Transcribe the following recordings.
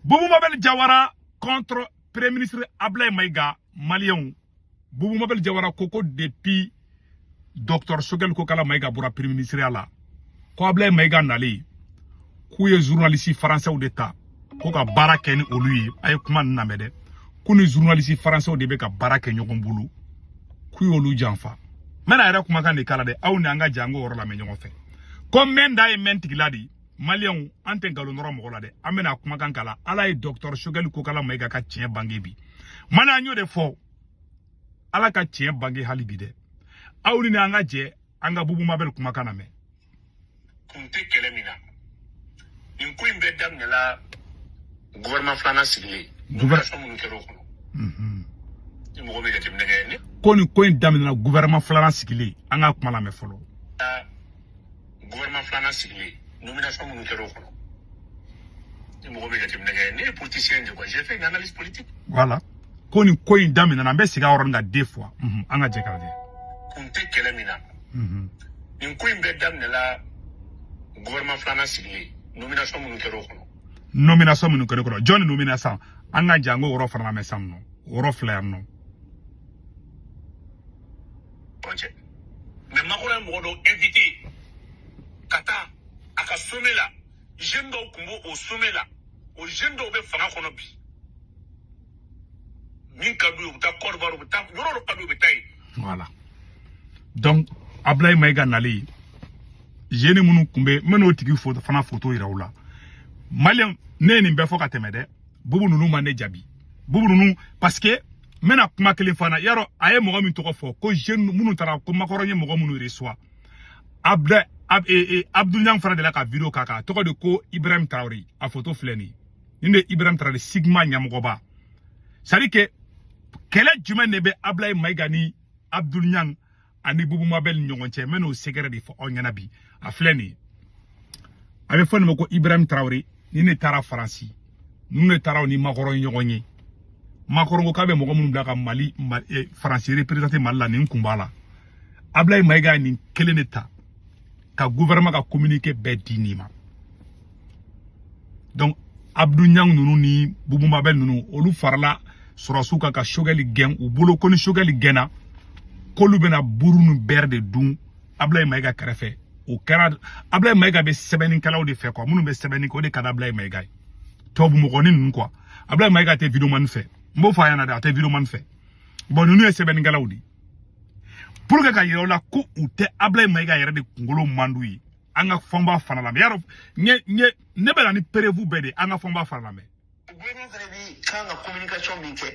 Boubou Mabel Diawara contre Premier ministre Ablaye Maïga. Maliyɛnw, Boubou Mabel Diawara ko depuis docteur Choguel Kokala Maïga bɔra premier ministre la, ko Ablaye Maïga nalen, k'u ye journaliste français de ta ko ka baara kɛ ni olu ye. A ye kuma ninnu lamɛn dɛ. Ko ni journaliste français de bɛ ka baara kɛ ɲɔgɔn bolo, k'u y'olu janfa. N bɛna yɛrɛ kumakan de kala dɛ. Aw ni an ka jɛ an k'o yɔrɔ lamɛn ɲɔgɔn fɛ. Ko mɛn da ye mɛn tigila de. Maliyɛnw, an tɛ nkalon nɔrɔ mɔgɔ la dɛ. An bɛna kumakan kala. Ala ye docteur Choguel Kokala Maïga ka tiɲɛ bange bi. Maliyɛn, an y'o de fɔ, Ala ka tiɲɛ bange hali bi dɛ. Aw ni an ka jɛ an ka Boubou Mabel kumakan lamɛn. Kun tɛ kɛlɛ min na, nin ko in bɛɛ daminɛla gouvernement filanan sigilen, nomination minnu kɛra o kɔnɔ. Ni mɔgɔ bɛ jateminɛ kɛ ni Ko nin ko in daminɛna gouvernement filanan sigilen. An ka kuma lamɛn fɔlɔ. Gouvernement filanan sigilen, nomination minnu kɛra o kɔnɔ, ni mɔgɔ bɛ jateminɛ kɛ, ne ye politicien de quoi, j'ai fait une analyse politique. Voilà, ko nin ko in daminɛna, an bɛ segin a yɔrɔnin kan deux fois. An ka jɛ k'a lajɛ. Kun tɛ kɛlɛ min na, nin ko in bɛɛ daminɛla gouvernement filanan sigilen, nomination minnu kɛra o kɔnɔ. Nomination minnu kɛra o kɔnɔ, jɔn ni nomination? An ka jɛ an k'o yɔrɔ fana lamɛn sisan nɔ. O yɔrɔ filɛ yan nɔ. Cɛ, mais Macron ye mɔgɔ dɔw invité ka taa a ka sommet la. Jeune dɔw tun b'o o sommet la, o jeune dɔw bɛ fanga kɔnɔ bi. Min ka d'u ye, u bɛ taa Côte d'Ivoire, u bɛ taa yɔrɔ dɔ ka d'u ye, u bɛ taa yen. Voilà, donc Ablaye Maïga nalen, jeune minnu tun bɛ, n bɛ n'o tigi fana photo yira u la. Maliyɛn, ne ye nin bɛɛ fɔ ka tɛmɛ dɛ. Bubu ninnu ma ne jaabi, bubu ninnu, parce que n bɛna kuma kelen fana. Yarɔ, a ye mɔgɔ min tɔgɔ fɔ ko jeune minnu taara, ko Macron ye mɔgɔ minnu reçoit, Abdel Ab, Abdou Niang fana delila ka vidéo k'a kan. A tɔgɔ de ko Ibrahim Traoré. A photo filɛ nin ye. Nin de ye Ibrahim Traoré, Sigma ɲɛmɔgɔba. C'est à dire que kɛlɛ jumɛn de bɛ Ablaye Maïga ni Abdou Niang ani Boubou Mabel ni ɲɔgɔn cɛ? N bɛ n'o secret de fɔ aw ɲɛna bi. A filɛ nin ye, a bɛ fɔ nin ma ko Ibrahim Traoré. Ni ne taara Faransi, ninnu de taara ni Macron ɲɔgɔn ye. Macron ko k'a bɛ mɔgɔ minnu bila ka Mali, Faransi représenter Mali la, nin kun b'a la. Ablaye Maïga ye nin kelen de ta ka gouvernement ka communiqué bɛɛ di nin ma. Donc Abdou Niang ninnu ni Boubou Mabel ninnu, olu farala sɔrɔsiw kan ka Choguel gɛn. U bolo ko ni Choguel gɛnna, k'olu bɛna buru ni bɛrɛ de dun Ablaye Maïga kɛrɛfɛ. O kɛra, Ablaye Maïga bɛ sɛbɛnnikɛlaw de fɛ quoi. Minnu bɛ sɛbɛnni kɛ, o de ka di Ablaye Maïga ye, tubabu mɔgɔnin ninnu quoi. Ablaye Maïga tɛ vidéoman fɛ, n b'o fɔ a ɲɛna dɛ, a tɛ vidéoman fɛ. Bon, ninnu ye sɛbɛnnikɛlaw de ye pour que ka yira u la ko u tɛ Ablaye Maïga yɛrɛ de kunkolo man d'u ye. An ka fɔnba fana lamɛn. Yarɔ, n ye ne bɛ na ni preuve bɛɛ de. An ka fɔnba fana lamɛn. Gouvernement fana bi kan ka communication min kɛ,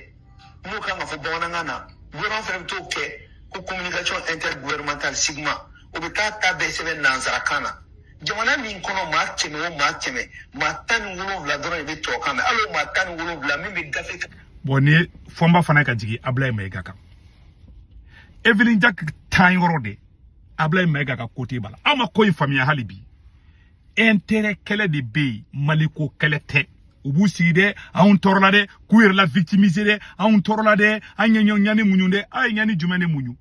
n'o kan ka fɔ bamanankan na, gouvernement fana bɛ t'o kɛ ko communication intergouvernementale Sigma. O bɛ taa ta bɛɛ sɛbɛn nanzarakan na. Jamana min kɔnɔ, maa 100 o maa 100, maa 17 dɔrɔn de bɛ tubabukan mɛn. Hali o maa 17 min bɛ gafe. Bon, nin ye fɔnba fana ye ka jigin Ablaye Maïga kan. Evelyne Jack tan yɔrɔ de Ablaye Maïga ka côté b'a la. Aw ma ko in faamuya hali bi. Intérêt kɛlɛ de bɛ yen, Maliko kɛlɛ tɛ. U b'u sigi dɛ, anw tɔɔrɔla dɛ, k'u yɛrɛ la victimiser dɛ, anw tɔɔrɔla dɛ, an ye ɲani muɲu dɛ. A ye ɲani jumɛn de muɲu?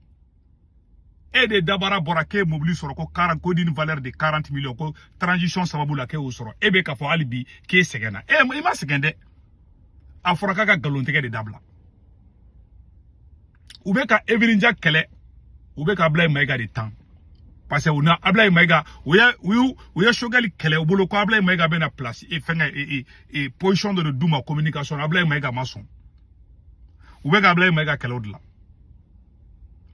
E de dabara bɔra k'e ye mobili sɔrɔ ko 40, ko d'une valeur de 40 millions, ko transition sababu la k'e y'o sɔrɔ. E bɛ k'a fɔ hali bi k'e sɛgɛnna. E i ma sɛgɛn dɛ. A fɔra k'a ka nkalontigɛ de dabila. U bɛ ka Evelyne Jack kɛlɛ, u bɛ ka Ablaye Maïga de tan, parce que u na Ablaye Maïga, u ye Choguel kɛlɛ. U bolo ko Ablaye Maïga bɛna place e fɛngɛ e position dɔ de d'u ma communication na. Ablaye Maïga ma sɔn. U bɛ ka Ablaye Maïga kɛlɛ o de la.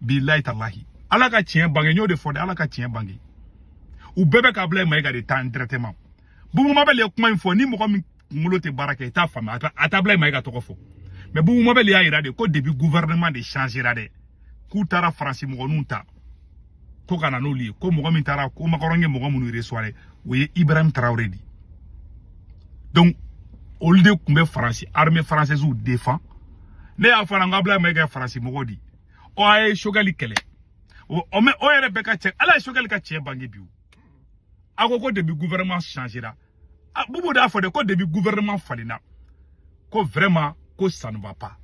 Bilayi talahi, Ala ka tiɲɛ bange. N y'o de fɔ dɛ, Ala ka tiɲɛ bange. U bɛɛ bɛ ka Ablaye Maïga de tan directement. Boubou Mabel ye kuma in fɔ, ni mɔgɔ min kunkolo tɛ baara kɛ, i t'a faamuya. A tɛ Ablaye Maïga tɔgɔ fɔ, mais Boubou Mabel y'a yira de ko depuis gouvernement de changera dɛ, k'u taara Faransi mɔgɔninw ta ko ka na n'olu ye, ko mɔgɔ min taara, ko Macron ye mɔgɔ minnu reçoit dɛ, o ye Ibrahim Traoré de. Donc olu de tun bɛ Faransi armée française défend. Ne y'a fɔ a ɲɛna ko Ablaye Maïga ye Faransi mɔgɔ de. Ɔ, a ye Choguel kɛlɛ o mɛ, o yɛrɛ bɛɛ ka cɛ. Ala ye Choguel ka tiɲɛ bange bi. O a ko ko depuis gouvernement changera, Boubou de y'a fɔ dɛ, ko depuis gouvernement falenna, ko vraiment ko ça ne va pas.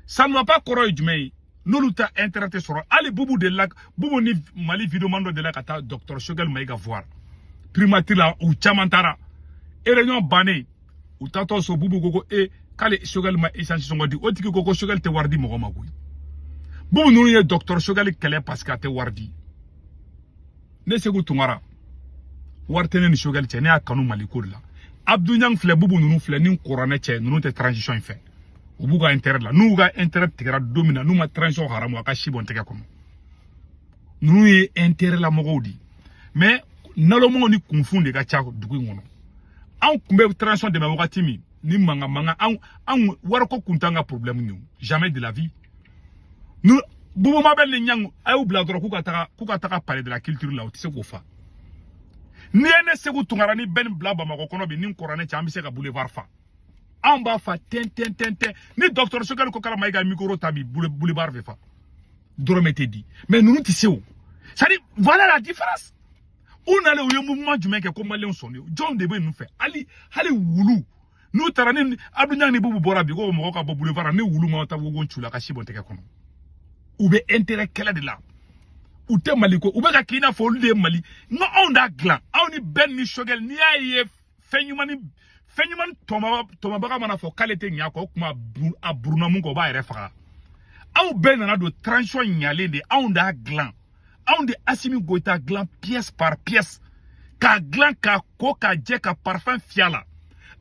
Ça ne va pas kɔrɔ ye jumɛn ye? N'olu ta intérêt tɛ sɔrɔ. Hali Boubou de la, Boubou ni Mali vidéoman dɔ delila ka taa docteur Choguel Maïga voir primature la. U caman taara réunion bannen, u U taatɔ so, Bubu ko ko e k'ale Choguel ma essence sɔngɔ di. O tigi ko ko Choguel tɛ wari di mɔgɔ ma koyi. Bubu ninnu ye docteur Choguel kɛlɛ parce que a tɛ wari di. Ne Sekou Tounkara, wari tɛ ne ni Choguel cɛ, ne y'a kanu Mali ko de la. Abdou Niang filɛ, Bubu ninnu filɛ, ni kuranɛ cɛ, ninnu tɛ transition in fɛ. U b'u ka intérêt la. N'u ka intérêt tigɛra don min na, n'u ma transition haramu, a ka si bɔ n tɛgɛ kɔnɔ. Ninnu ye intérêt la mɔgɔw de ye. Mais nalomɔgɔw ni kunfin de ka ca dugu in kɔnɔ. Anw tun bɛ transition dɛmɛ wagati min ni mankan mankan, anw wariko kun t'an ka problème ye, jamais de la vie. Nous, Bubu Mabel ni Niang, a y'u bila dɔrɔn k'u ka taga palais de la culture la, u tɛ se k'o fa. N'i ye ne Sekou Tounkara ni bɛɛ ni bila Bamakɔ kɔnɔ bi, ni kuranɛ cɛ, an bɛ se ka boulevard fa. Anw b'a fa tɛn tɛn tɛn tɛn. Ni docteur Choguel ko k'ala ma i ka micro ta bi, boulevard bɛ fa. Dɔrɔmɛ tɛ di. Mais ninnu tɛ se o. C'est-à-dire, voilà la différence. U nalen, u ye mouvement jumɛn kɛ ko maliyɛnw sɔnni? Jɔn de bɛ ninnu fɛ? Hali wulu n'u taara ni Abdou Niang ni Bubu bɔra bi ko mɔgɔw ka bɔ boulevard la, ni wulu ma taa wogon cu la ka si bɔn tɛgɛ kɔnɔ. U bɛ intérêt kɛlɛ de la. U tɛ Mali ko, u bɛ ka k'i n'a fɔ olu de ye Mali. N ko anw d'a dilan, anw ni bɛn ni Choguel. N'i y'a ye fɛn ɲuman ni fɛn ɲuman tɔmɔbaga mana fɔ k'ale tɛ ɲɛ a kɔ, o tuma a burunna mun kɔ, o b'a yɛrɛ faga. Aw bɛɛ nana don transition ɲalen de, anw d'a dilan. Anw de Assimi Goïta dilan pièce par pièce, k'a dilan, k'a ko, k'a jɛ, ka parfum fiyɛ a la.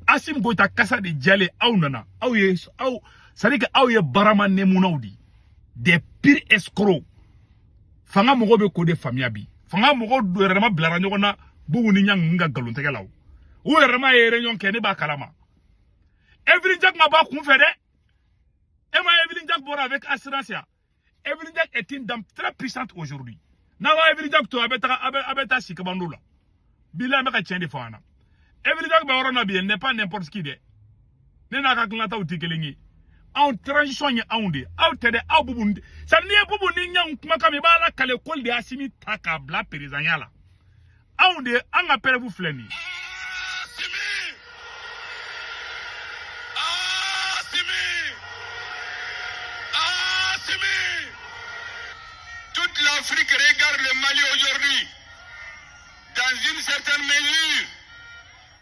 Assimi Goïta kasa de jalen, aw nana, aw ye aw, c'est à dire que aw ye barama nɛmunaw de, des pires escrocs. Fanga mɔgɔw bɛ k'o de faamuya bi. Fanga mɔgɔw yɛrɛ dama bilara ɲɔgɔn na Bubu ni Niang ninnu ka nkalontigɛ la. O u yɛrɛ dama ye réunion kɛ, ne b'a kalama. Evelyne Jack ma bɔ a kun fɛ dɛ. E ma Evelyne Jack bɔra avec assurance ya. Evelyne Jack est une dame très puissante aujourd'hui. N'a ma Evelyne Jack to, a bɛ taga, a bɛ taa si kabando la. Bilahi, an bɛ ka tiɲɛ de fɔ an na. Evelyne Jack bɛ yɔrɔ min na bi, elle n'est pas n'importe qui dɛ. Ne n'a ka hakilinataw tɛ kelen ye. Anw transition ye anw de ye, aw tɛ dɛ. Aw Bubu ni sa, n'i ye Bubu ni Niang kumakan min, i b'a lakale k'olu de ye Assimi ta k'a bila présidentya la. Anw de, an ka preuve filɛ nin ye. Assimi! Assimi! Assimi! Toute l'Afrique regarde le Mali aujourd'hui. Dans une certaine mesure,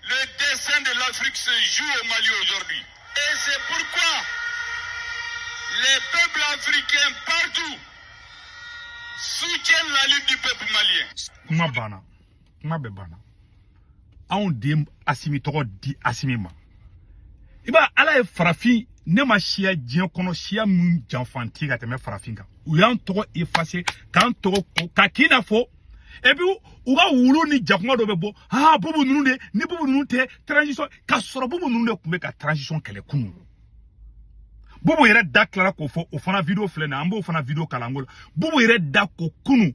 le destin de l'Afrique se joue au Mali aujourd'hui. Et c'est pourquoi les peuples africains partout soutiennent la lutte du peuple malien. Kuma banna, kuma bɛɛ banna. Anw de ye Asimi tɔgɔ di Asimi ma. I b'a, Ala ye farafin, ne ma siya diɲɛ kɔnɔ siya min janfanti ka tɛmɛ farafin kan. U y'an tɔgɔ effacer, k'an tɔgɔ ko ka k'i n'a fɔ, et puis u ka wulu ni jakuma dɔ bɛ bɔ, ah, Bubu ninnu de, ni Bubu ninnu tɛ transition, ka sɔrɔ Bubu ninnu de tun bɛ ka transition kɛlɛ kunun. Bubu yɛrɛ da tilara k'o fɔ. O fana vidéo filɛ nin ye, an b'o fana vidéo kalan ko la. Bubu yɛrɛ da ko kunun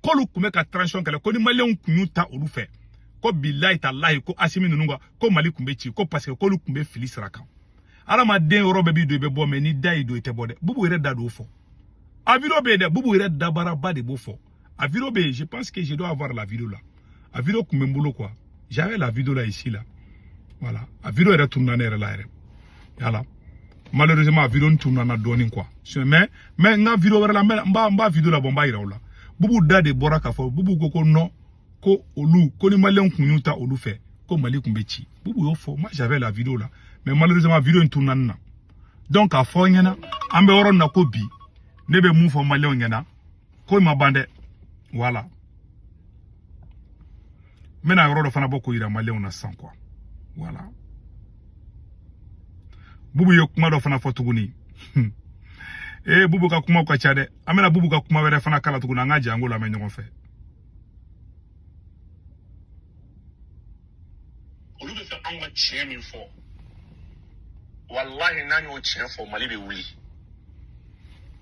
k'olu tun bɛ ka transition kɛlɛ, ko ni maliyɛnw tun y'u ta olu fɛ, ko bilayi talahi, ko Asimi ninnu ka ko Mali tun bɛ ci, ko parce que k'olu tun bɛ fili sira kan. Adamaden yɔrɔ bɛɛ b'i don, i bɛ bɔ, mɛ ni da y'i don, i tɛ bɔ dɛ. Bubu yɛrɛ da d'o fɔ, a vidéo bɛ yen dɛ. Bubu yɛrɛ dabaraba de b'o fɔ, a vidéo bɛ yen. Je pense que je dois avoir la vidéo là. A vidéo tun bɛ n bolo quoi, j'avais la vidéo là, ici là, voilà. A vidéo yɛrɛ tununa ne yɛrɛ la yɛrɛ. Voilà, malheureusement a vidéo tununa na dɔɔnin quoi, mais n ka vidéo wɛrɛ la, n b'a vidéo la bɔ, n b'a yira o la. Bubu da de bɔra k'a fɔ. Bubu ko ko non, ko olu, ko ni maliyɛnw kun y'u ta olu fɛ, ko Mali kun bɛ ci. Bubu y'o fɔ. Moi, j'avais la vidéo là, mais malheureusement vidéo in tununa n na. Donc k'a fɔ n ɲɛna, an bɛ yɔrɔ min na ko bi, ne bɛ mun fɔ maliyɛnw ɲɛna? Ko in ma ban dɛ. Voilà, n bɛna yɔrɔ dɔ fana bɔ k'o yira maliyɛnw na sisan quoi. Voilà, Bubu ye kuma dɔ fana fɔ tuguni. Ee, Bubu ka kumaw ka ca dɛ. An bɛna Bubu ka kuma wɛrɛ fana kala tuguni. An ka jango lamɛn ɲɔgɔn fɛ. Olu bɛ fɛ anw ka tiɲɛ min fɔ, walahi, n'an y'o tiɲɛ fɔ, Mali bɛ wuli.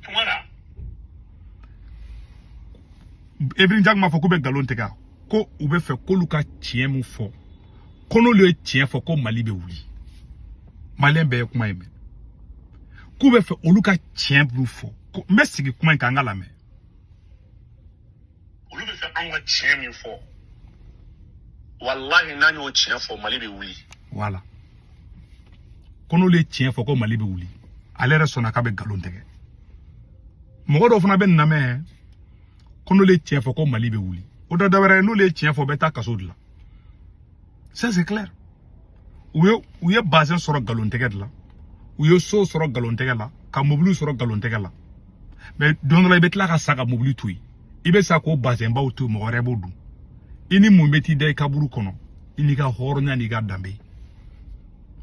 Tunkara. Evelyne Jack m'a fɔ k'u bɛ nkalon tigɛ, ko u bɛ fɛ k'olu ka tiɲɛ min fɔ, ko n'olu ye tiɲɛ fɔ, ko Mali bɛ wuli. Maliyɛn bɛɛ ye kuma in mɛn, k'u bɛ fɛ olu ka tiɲɛ min fɔ, ko n bɛ sigi kuma in kan, an ka lamɛn. Olu bɛ fɛ anw ka tiɲɛ min fɔ, walahi, n'an y'o tiɲɛ fɔ, Mali bɛ wuli. Voilà, ko n'olu ye tiɲɛ fɔ, ko Mali bɛ wuli. Ale yɛrɛ sɔnna k'a bɛ nkalon tigɛ. Mɔgɔ dɔw fana bɛ nin lamɛn, ko n'olu ye tiɲɛ fɔ, ko Mali bɛ wuli. O tɛ dɔwɛrɛ ye, n'olu ye tiɲɛ fɔ, u bɛ taa kaso de la, ça c'est clair. U ye bazin sɔrɔ nkalontigɛ de la, u ye so sɔrɔ nkalontigɛ la, ka mobili sɔrɔ nkalontigɛ la. Mais don dɔ la, i bɛ tila ka sa ka mobili to yen, i bɛ sa k'o bazɛnbaw to yen, mɔgɔ wɛrɛ b'o dun. I ni mun bɛ t'i da i kaburu kɔnɔ? I n'i ka hɔrɔnya n'i ka danbe.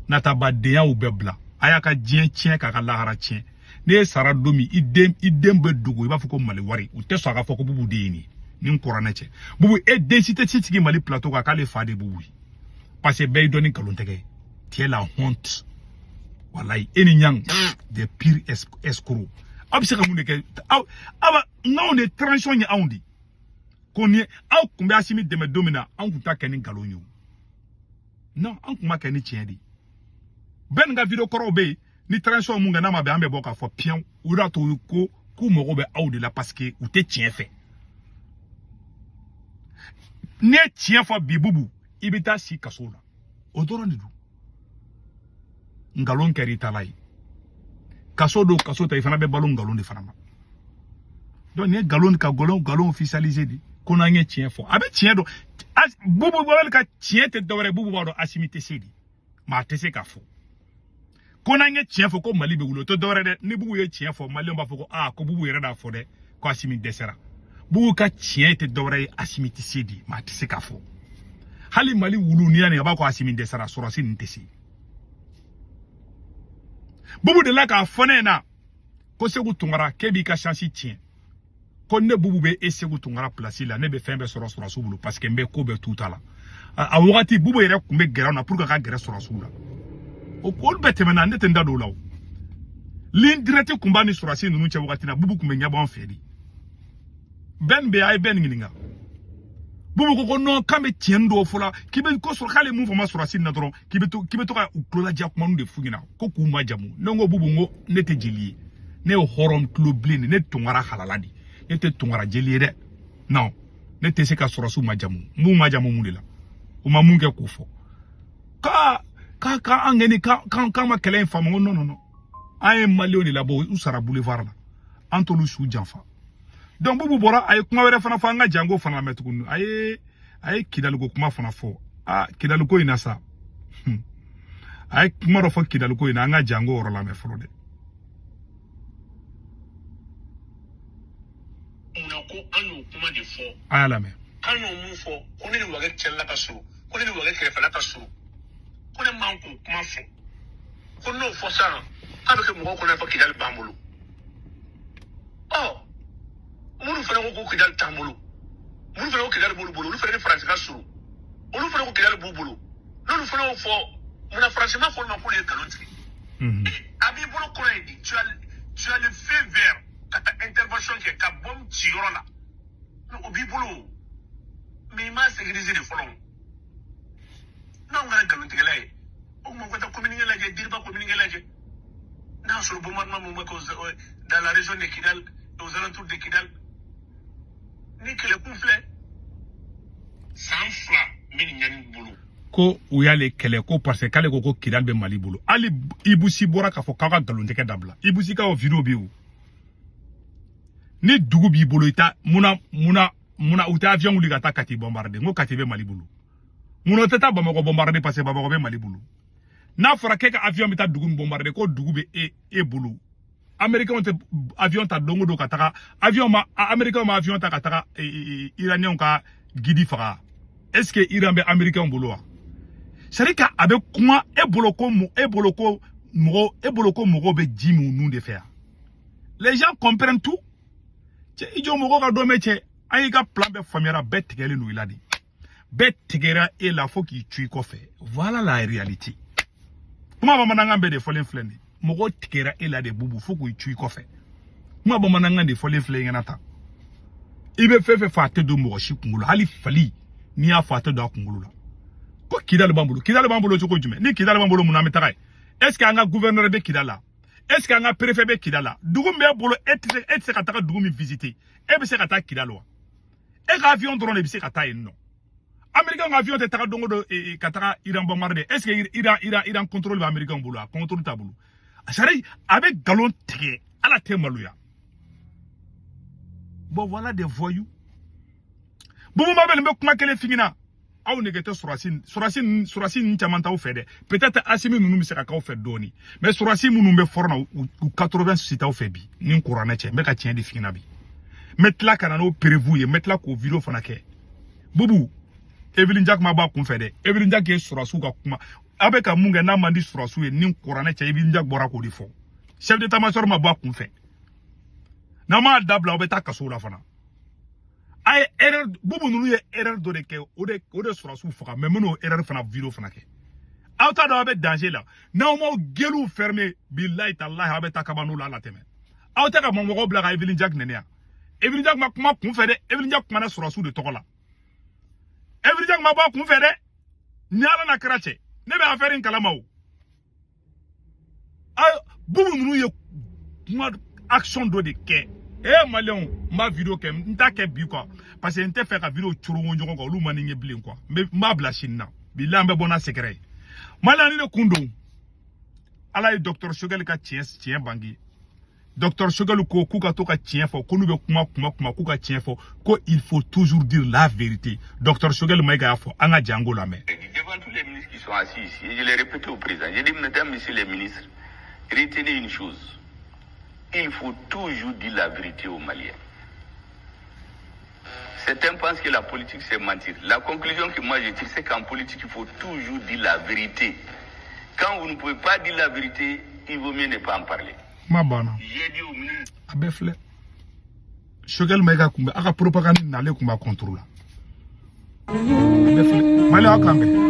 Natabadenyaw bɛɛ bila, a y'a ka diɲɛ tiɲɛ k'a ka lahara tiɲɛ. N'e sara don min, i den bɛ dogo, i b'a fɔ ko Mali wari. U tɛ sɔn a ka fɔ ko Bubu den ye nin ye. Ni n kɔrɔ ne cɛ, Bubu, e den si tɛ ci sigi Mali plateau kan k'ale fa de Bubu ye, parce que bɛɛ y'i dɔn ni nkalon tigɛ ye. Tu es la honte, walayi. E ni ɲang des pires escrocs. Aw bɛ se ka mun de kɛ? Aw aw n'anw de transition ye anw de ko ni aw kun bɛ Asimi dɛmɛ don min na, anw kun t'a kɛ ni nkalon ye o. Non, an kun ma kɛ ni tiɲɛ de ye. Bɛɛ nin ka vidéo kɔrɔw bɛ yen ni transition mun kɛ n'a ma bɛn, an bɛ bɔ k'a fɔ piyan. O de y'a to ko k'u mago bɛ aw de la, parce que u tɛ tiɲɛ fɛ. N'i ye tiɲɛ fɔ bi, Bubu, i bɛ taa si kaso la. O dɔrɔn de don. Nkalon kɛra i ta la ye, kaso don, kaso ta, i fana bɛ balo nkalon de fana ma. Donc nin ye nkalon ka nkalon officialiser de ko n'an ye tiɲɛ fɔ, a bɛ tiɲɛ dɔn. Bubu Babɛli ka tiɲɛ tɛ dɔwɛrɛ ye. Bubu b'a dɔn Asimi tɛ se de, maa tɛ se k'a fɔ ko n'an ye tiɲɛ fɔ ko Mali bɛ wuli. O tɛ dɔwɛrɛ dɛ. Ni Bubu ye tiɲɛ fɔ, Maliyɛnw b'a fɔ ko aa, ko Bubu yɛrɛ d'a fɔ dɛ ko Asimi dɛsɛra. Bubu ka tiɲɛ tɛ dɔwɛrɛ ye, Asimi tɛ se de, maa tɛ se k'a fɔ. Hali Mali wulu, n'i y'a nin, a b'a fɔ Asimi dɛsɛra, sɔrɔsi nin tɛ se. Bubu delila k'a fɔ ne ɲɛna ko Segu Tunkara, k'e b'i ka chance tiɲɛ, ko ne Bubu bɛ e Segu Tunkara place la, ne bɛ fɛn bɛɛ sɔrɔ sɔrɔsiw bolo, parce que n bɛ ko bɛɛ t'u ta la. A wagati, Bubu yɛrɛ tun bɛ gɛrɛ na pour que ka gɛrɛ sɔrɔsiw la. O olu bɛɛ tɛmɛna, ne tɛ n da don o la. O ligne directe tun b'a ni sɔrɔsi ninnu cɛ wagati na, Bubu tun bɛ ɲɛbɔ an fɛ de. Bɛɛ nin bɛ yen, a ye bɛɛ nin ɲininka. Bubu ko non, k'an bɛ tiɲɛ dɔw fɔ la, k'i bɛ ko sɔrɔ k'ale mun fɔ ma sɔrɔsi nin na dɔrɔn, k'i bɛ to ka u tuloladiya kumaninw de f'u ɲɛna ko k'u majamu. Ne ko Bubu, n ko ne tɛ jeli ye, ne ye hɔrɔn tulo bilen de, ne Tunkara halala de, ne tɛ Tunkara jeli ye dɛ. Non, ne tɛ se ka sɔrɔsiw majamu. N b'u majamu mun de la? U ma mun kɛ k'o fɔ k'a k'a k'an an kɛni k'an ma kɛlɛ in faamu? N ko non, non, non, an ye Maliyɛnw de labɔ, u sara boulevard la, an t'olu su janfa. Donc Bubu bɔra, a ye kuma wɛrɛ fana fɔ, an ka jango fana lamɛn tuguni. A ye Kidaliko kuma fana fɔ. A Kidaliko in na sa, a ye kuma dɔ fɔ Kidaliko in na, an ka jango yɔrɔ lamɛn fɔlɔ dɛ. Munna ko an y'o kuma de fɔ? A y'a lamɛn. K'an y'o mun fɔ ko ne ni Wage cɛla ka surun, ko ne ni Wage kɛrɛfɛla ka surun, ko ne man k'o kuma fɔ, ko n'o fɔ sisan k'a bɛ kɛ mɔgɔw kɔnɔ fɔ Kidali b'an bolo. Ɔ, minnu fana ko ko Kidali t'an bolo, minnu fana ko Kidali b'olu bolo, olu fana ni Faransi ka surun, olu fana ko Kidali b'u bolo. N'olu fana y'o fɔ, munna Faransi ma fɔ olu ma k'olu ye nkalon tigɛ? A b'i bolo kɔrɔ ye di, tu as le feu vert ka taa intervention kɛ ka bombe ci yɔrɔ la, mais o b'i bolo, mais i m'a sécuriser de fɔlɔ. N'anw kɛra nkalontigɛla ye, o tuma ka taa communiqué lajɛ, Diriba communiqué lajɛ, n'a sɔrɔ bombardement mun bɛ kɛ dans la région de Kidal et aux alentours de Kidal, ni kɛlɛkun filɛ san 2 min ni ɲani bolo. Ko u y'ale kɛlɛ ko parce que k'ale ko ko Kidal bɛ Mali bolo. Hali Ibusi bɔra k'a fɔ k'aw ka nkalontigɛ dabila. Ibusi ka o vidéo bɛ yen o. Ni dugu b'i bolo, i ta munna u tɛ avion wuli ka taa Kati bombarder? N ko Kati bɛ Mali bolo. Munna u tɛ taa Bamakɔ bombarder? Parce que Bamakɔ bɛ Mali bolo. N'a fɔra k'e ka avion bɛ taa dugu min bombarder, ko dugu bɛ e bolo, Américains tɛ avion ta don o don ka taga avion ma? Américains ma avion ta ka taga Iraniens ka guide faga. Est ce que Iran bɛ Américains bolo wa? C'est à dire que a bɛ kuma e bolo ko e bolo ko mɔgɔ, e bolo ko mɔgɔw bɛ ji min nun de fɛ yan. Les gens comprennent tout. Cɛ, i jɔ, mɔgɔw ka dɔn mɛn. Cɛ, an y'i ka plan bɛɛ faamuyara, bɛɛ tigɛlen don i la de, bɛɛ tigɛra e la fo k'i cu i kɔfɛ. Voilà la réalité. Kuma bamanankan bɛɛ de fɔlen filɛ nin ye. Mɔgɔw tigɛra e la de, Bubu, fo k'i cu i kɔfɛ. Kuma bamanankan de fɔlen filɛ i ɲɛna tan. I bɛ fɛn fɛn fɔ, a tɛ don mɔgɔ si kunkolo. Hali fali, n'i y'a fɔ, a tɛ don a kunkolo la. Ko Kidali b'an bolo, Kidali b'an bolo cogo jumɛn? Ni Kidali b'an bolo, mun na an bɛ taga yen? Est ce que an ka gouverneur bɛ Kidali la? Est ce que an ka préfet bɛ Kidali la? Dugu min b'e bolo, e tɛ se ka taga dugu min visiter, e bɛ se ka taa Kidali wa? E ka avion dɔrɔn de bɛ se ka taa yen nɔ. Américain ka avion tɛ taga don o don ka taga Iran bombarder. Est ce que Iran contrôle bɛ Américain bolo? A contrôle t'a bolo. C'est à dire a bɛ nkalon tigɛ, ala tɛ maloya. Bon, voilà des voyous. Bubu Mabel, n bɛ kuma kelen f'i ɲɛna. Aw nege tɛ sɔrɔsi sɔrɔsi sɔrɔsi ninnu caman t'aw fɛ dɛ. Peut-être Asimi ninnu bɛ se ka k'aw fɛ dɔɔni, mais sɔrɔsi minnu bɛ front na, u 80 si t'aw fɛ bi. Ni kuranɛ cɛ, n bɛ ka tiɲɛ de f'i ɲɛna bi. N bɛ tila ka na n'o preuve ye, n bɛ tila k'o vidéo fana kɛ. Bubu, Evelyne Jack ma bɔ a kun fɛ dɛ. Evelyne Jack ye sɔrɔsiw ka kuma. Aw bɛ ka mun kɛ n'a man di sɔrɔsiw ye, ni kuranɛ cɛ, Evelyne Jack bɔra k'o de fɔ. Chef d'état major ma bɔ a kun fɛ. N'aw m'a dabila, aw bɛ taa kaso la fana. A ye erreur, Bubu ninnu ye erreur dɔ de kɛ, o de sɔrɔsiw faga. Mais n bɛn'o erreur fana vidéo fana kɛ. Aw t'a dɔn aw bɛ danger la. N'aw m'aw gueulew fermer, bilayi talahi, aw bɛ taa kabano la. Ala tɛmɛ aw tɛ ka mɔgɔw bila ka Evelyne Jack nɛni yan. Evelyne Jack ma kuma kun fɛ dɛ. Evelyne Jack kumana sɔrɔsiw de tɔgɔ la. Evelyne Jack ma bɔ a kun fɛ dɛ. Ni Ala n'a kɛra cɛ, ne bɛ affaire in kalama o. Aw Bubu ninnu ye kuma action dɔ de kɛ. Maliyɛnw, n b'a vidéo kɛ, n t'a kɛ bi quoi, parce que n tɛ fɛ ka vidéo corongo ɲɔgɔn kan, olu man di n ye bilen quoi. N bɛ n b'a bila sini na. Bilahi, an bɛ bɔ n'a secret ye. Maliyɛn, ni ne kun don. Ala ye docteur Choguel ka tiɲɛ tiɲɛ bange. Docteur Choguel ko k'u ka to ka tiɲɛ fɔ, ko n'u bɛ kuma kuma kuma, k'u ka tiɲɛ fɔ, ko il faut toujours dire la vérité. Docteur Choguel Maïga y'a fɔ, an ka jango lamɛn. Devant tous les ministres qui sont assis ici, et je l'ai répété au président, j'ai dit, mesdames, messieurs les ministres, retenez une chose. Il faut toujours dire la vérité aux Maliens. Certains pensent que la politique, c'est mentir. La conclusion que moi je tire, c'est qu'en politique, il faut toujours dire la vérité. Quand vous ne pouvez pas dire la vérité, il vaut mieux ne pas en parler. Kuma banna. J'ai dit au ministre, A bɛɛ filɛ. Choguel Maïga kun bɛ a ka propagande nalen kun b'a contre la. A bɛɛ filɛ. Maliyɛn, aw kan bɛn.